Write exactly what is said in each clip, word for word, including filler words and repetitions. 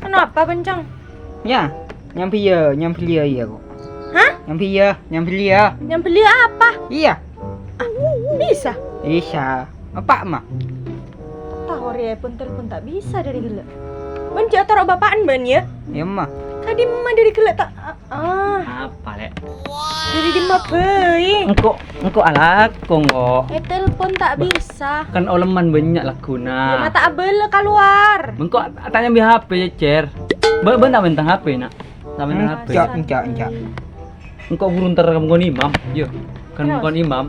Napa, Bân, Cong? Iyâ, nyambhiyâ, nyambhiyâ iyâ, kok. Hah? Nyambhiyâ, nyambhiyâ. Nyambhiyâ apa? Iyâ. Ah, bisa? Bisa. Apa, Ma? Tao rèya pon telpon ta' bisa dâri ghellâ'. Bân jhâ' toro' bapa'en, Bân, yâ? Iyâ, Ma. Kadhi emma dâri ghellâ' ta', ah, ah. Apa, Lè'? Dâri dimma bhâi? Engko', engko' alako, engko'. Eh, telpon ta' bisa. Kan olemman bânnya' lagghuna. Yâ, ma' ta' abâlâ kalowar. Engko' atanya bi' H P, yâ, Cèr. Bân, bân ta' mentang H P, Na'? Ta' mentang H P. Enjâ', enjâ', enjâ'. Engko' buru entar ka bengkona imam. Iyâ, kan bengkona imam.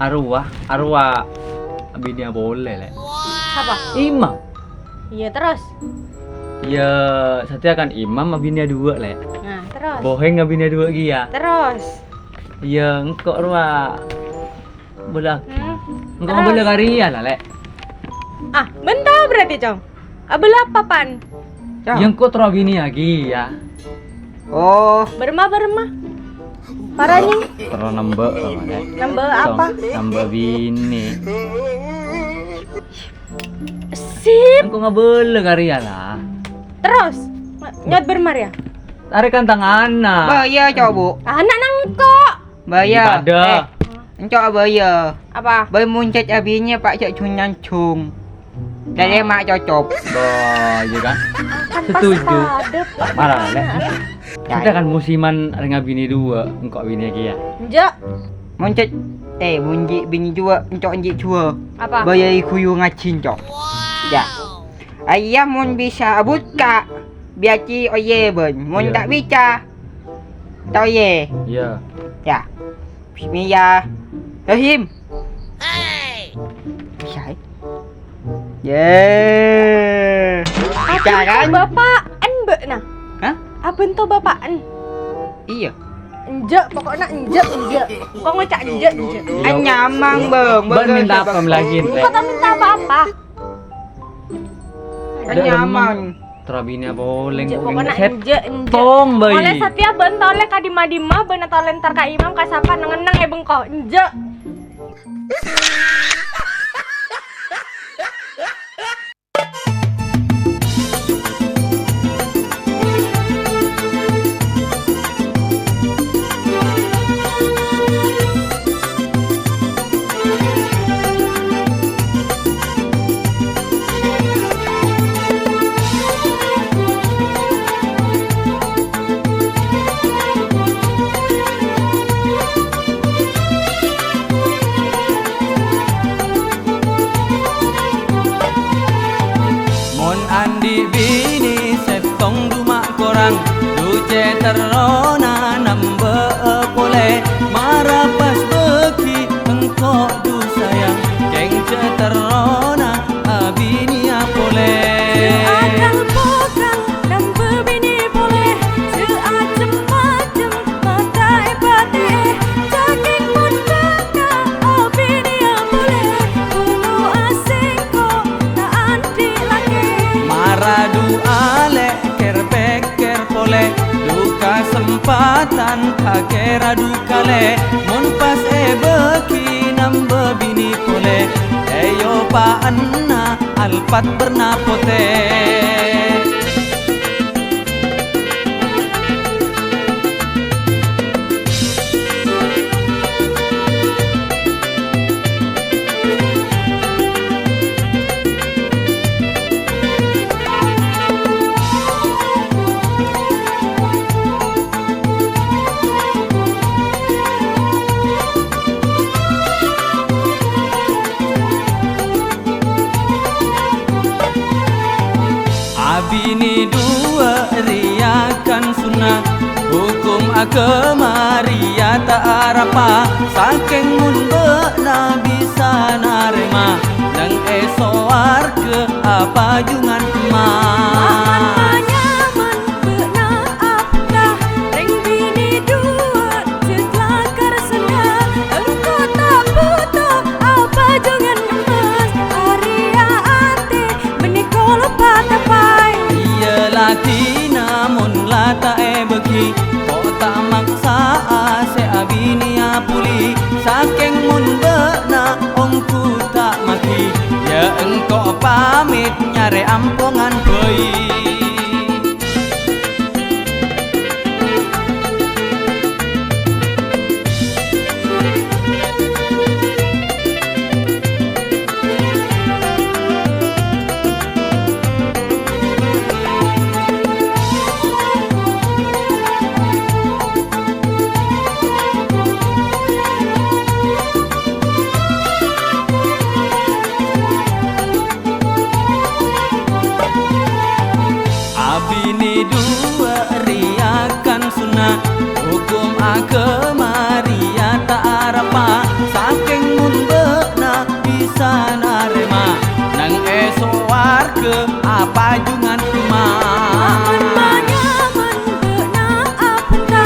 Arowa, arowa abinèa polè, Lè'. Sapa? Imam. Iyâ, terros? Iyâ, satèya kan imam abinèa duwâ', Lè'. Nah, terros? Bohèng abinèa duwâ' kèya. Terros? Iyâ, engko' rowa abâlâ. Hmm. Engko' abâlâ ka rèya la, Lè'. Ah, bân tao berarti, Cong. Abâlâ apa, Pan? Cong. Iyâ, engko' terro abinèa kèya. Oh. Bârâmma, bârâmma? Parani? Terro nambâ', Lè'. Nambâ' apa? Cong, nambâ' binè. Sip. Engko' ngabâlâ ka rèya la. Terros? Nyot bârâmma rèya? Tarèkan tanganna. Bâ, iyâ, Cong, Bu. Ana' nangko'. Bâ, iyâ. Padâ. Eh, enco' bâ, iyâ. Apa? Bâ, mon cèt abinè, Pa', jhâ' jung-nyanjung. Dâlè ma' cocop. Bâ, iyâ kan? Kan pas padâ. Mara, Lè'. Yâ. Satèya kan musiman rèng abinè duwâ', engko' abinè kèya. Enjâ'. Mon cèt, eh, mon ji' binè duwâ', enco' ji' duwâ'. Apa? Bâ, iyâ, ghuyu ngajhi, enco'. Yâ. Iyâ, mon bisa abut, Ka'. Biyâ cè' ollè, bân. Mon ta' bisa, ta' ollè. Iyâ. Yâ. Bismillahirrahmanirrahim. Bisa, eh? Yâ. Abân to bapa'en, bâ'na? Hah? Abân to bapa'en? Iyâ. Enjâ', pokokna enjâ', enjâ'. Kok ngoca' enjâ', enjâ'. Iyâ. Anyamang, Bang. Bân minta apa lagi, Rek? Kok tak minta apa-apa? Anyamang. Terabinè polè. Enjâ', pokokna enjâ', enjâ'. Tong, bâi. Ollè satèya bân ta' ollè ka dimma-dimma, bân ta' ollè entar ka imam, ka sapa, neng-enneng è bengko. Enjâ'. Mon andi' binè sèttong duma' korang, du cè' terrona nambâ'â polè. Mara pas bâgi engko' du sayang, kèng cè' terrona abinèya polè. Akal pokal nambâ binè polè, sè acem-macem ma' ta' èpatè'è. Ca'èng mon bâ'na abinèya polè, buru asèngko' ta' andi' lakè. Mara du alè' kèr-pèkkèr polè, du kasempatan pakèra du kalè. Mon pas èbâgi nambâ binè polè, èopa'ana Alphard bârna potè. Abinè duwâ' rèya kan sunnah, hokom aghâma rèya ta' arapa. Sakèng mon bâ'na bisa narèma, neng è sowarghâ apa jungan emma. Aman panyaman bâ'na apa, rèng binè duwâ' jhât lakar sennang. Engko' ta' bhuto apa jungan emmas, arèya atè bânnè kolopa tapè. Iyâ lakèna mon la ta' èbâgi, ko' ta' maksa'a sè abinèya pulè. Sakèng mon bâ'na ongghu ta' maghi, yâ engko' pamèt nyarè ampongan bhâi. pajungan emma'. Aman manyaman bâ'na abânta,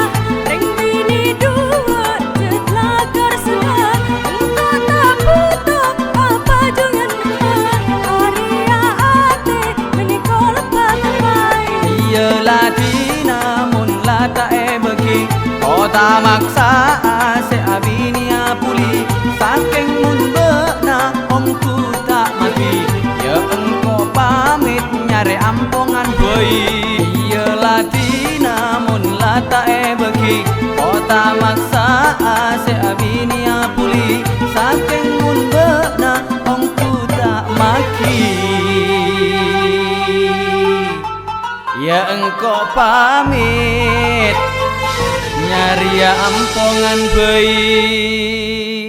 rèng binè duwâ' jhât lakar sengngak. Engko' ta' bhuto apajungan emma', arèya atè ghânèka lebbât, Bhâi. Iyâ la dinah mon la ta' èbâghi, kotta maksa'a sè abinèya poli. Sakèng mon bâ'na ongghu ta' maghi, ya engko' pamèt nyarè ampongan, Bhâi. Iyâ la dinah mon la ta' èbâghi, kotta maksa'a sè abinèya poli. Sakèng mon bâ'na ongghu ta' maghi, ya engko' pamèt nyarèya ampongan, Bhâi.